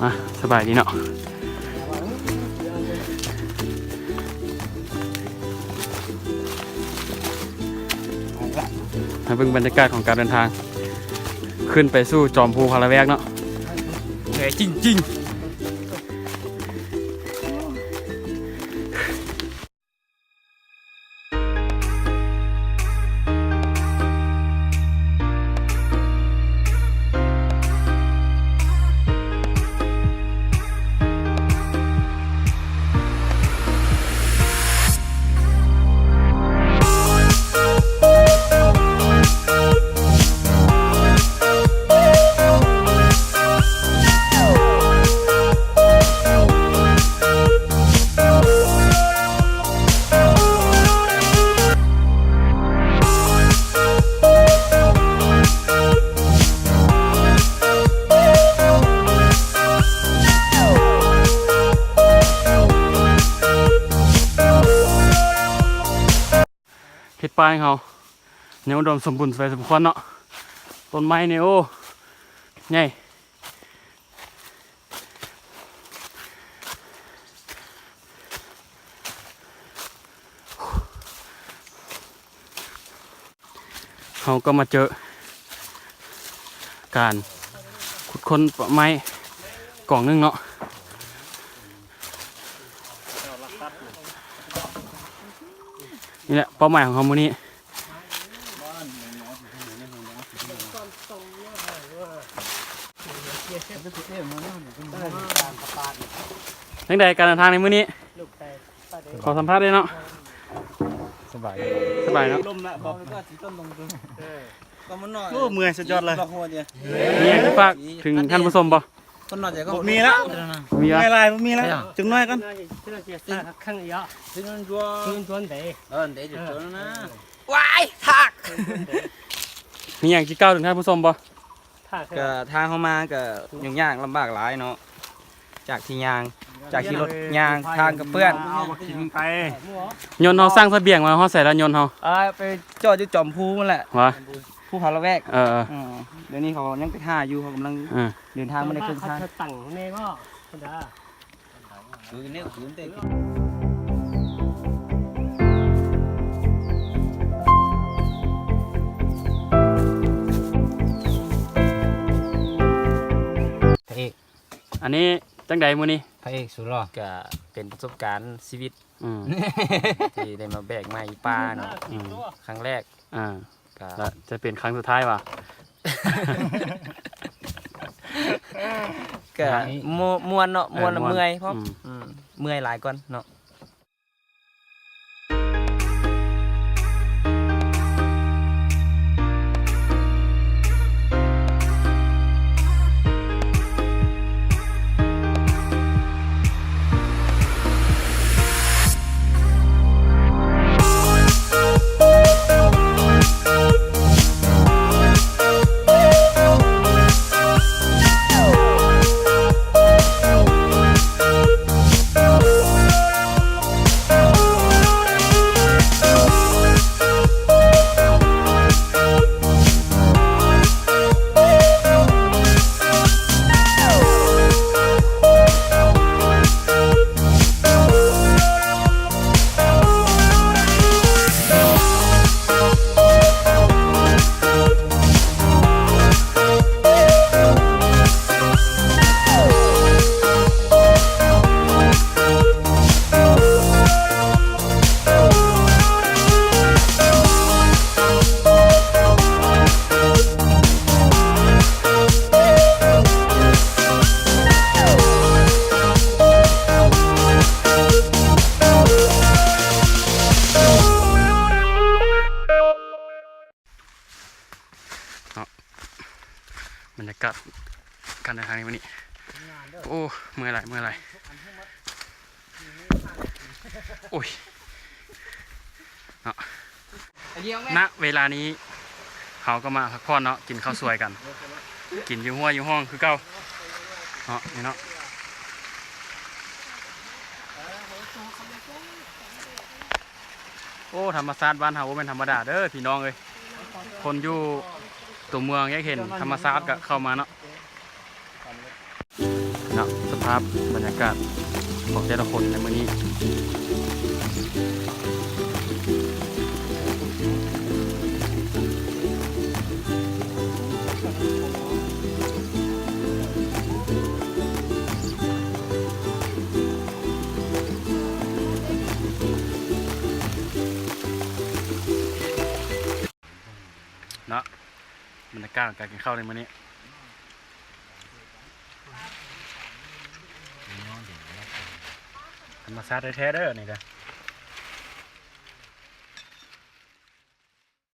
ອ່ະ ສະບາຍດີເນາະ ມາເບິ່ງບັນຍາກາດຂອງການເດີນທາງ ຂຶ້ນໄປສູ່ຈອມພູຜາລະແວກເນາະ ເໝື່ອຍຈິງໆ. ເຂດປ່າຂອງເຮົາຍັງອຸດົມສົມບູນໄປສົມຄວນເນາະ ຕົ້ນໄມ້ນີ້ ໂອ້ ໃຫຍ່. ເຮົາກໍມາເຈີການຂຸດຄົ້ນໄມ້ກອງໜຶ່ງເນາະ ນີ້ແຫຼະເປົ້າໝາຍຂອງເຮົາມື້ນີ້. ຈັ່ງໃດການເດີນທາງໃນມື້ນີ້? ຂໍສຳພາດໄດ້ເນາະ? ສະບາຍ ສະບາຍເນາະ? ໂອ້ ເມື່ອຍສຸດຍອດເລີຍ. ມີຫຍັງຈະຝາກເຖິງທ່ານຜູ້ຊົມບໍ່? ບໍ່ມີລະ ບໍ່ມີລະ ເມື່ອຍຫຼາຍ ບໍ່ມີລະ ຈັກໜ້ອຍກ່ອນ. ວ້າຍ ທາກ ມີຫຍັງຊິກ່າວເຖິງທ່ານຜູ້ຊົມບໍ່? ກໍທາງເຮົາມາກໍຫຍຸ້ງຍາກລຳບາກຫຼາຍເນາະ ຈາກທີ່ຍ່າງ ຈາກຂີ່ລົດຍ່າງ ທາງກໍເປື້ອນ ເອົາບັກຂິງໄປ. ຍົນເຮົາສັ່ງສະບຽງມາຮອດໃສລະ? ຍົນເຮົາ ເອີ ໄປຈອດຢູ່ຈອມພູຫັ້ນແຫຼະ ຫວາ ພູຜາລະແວກ. ເອີ ເອີ ດຽວນີ້ເຂົາຍັງໄປຫາຢູ່ ເຂົາກຳລັງ ເອີ ເດີນທາງມາໄດ້ເຄິ່ງທາງ. ພະເອກ ອັນນີ້ຈັ່ງໃດມື້ນີ້? ພະເອກສຸດຫຼໍ່ ກະເປັນປະສົບການຊີວິດ ອືມ ທີ່ໄດ້ມາແບກໄມ້ຢູ່ປ່າເນາະ ອືມ ຄັ້ງແລກ ອ່າ ກະ ແລະ ຈະເປັນຄັ້ງສຸດທ້າຍຫວາ? ກະ ມ່ວນເນາະ ມ່ວນ ເອີ ແລະ ມ່ວນ ເມື່ອຍພ້ອມ ອືມ ອືມ ເມື່ອຍຫຼາຍກ່ອນເນາະ. ເນາະ ບັນຍາກາດການເດີນທາງໃນມື້ນີ້ ໂອ້ ເມື່ອຍຫຼາຍ ເມື່ອຍຫຼາຍ ໂອ້ຍ ເນາະ ນະເວລານີ້ເຮົາກໍມາພັກຜ່ອນເນາະ ກິນເຂົ້າສວຍກັນ ກິນຢູ່ຮົ້ວຢູ່ຫ້ອງຄືເກົ່າເນາະ ນີ້ເນາະ. ໂອ້ ທຳມະຊາດບ້ານເຮົາບໍ່ແມ່ນທຳມະດາເດີພີ່ນ້ອງເອີຍ ຄົນຢູ່ ຕົວເມືອງ ຢາກເຫັນທຳມະຊາດກໍເຂົ້າມາເນາະ. ເນາະ ສະພາບບັນຍາກາດຂອງແຕ່ລະຄົນໃນມື້ນີ້ເນາະ. ບັນຍາກາດການກິນເຂົ້າໃນມື້ນີ້ ທຳມະຊາດແທ້ໆເດີ ນີ້ກະ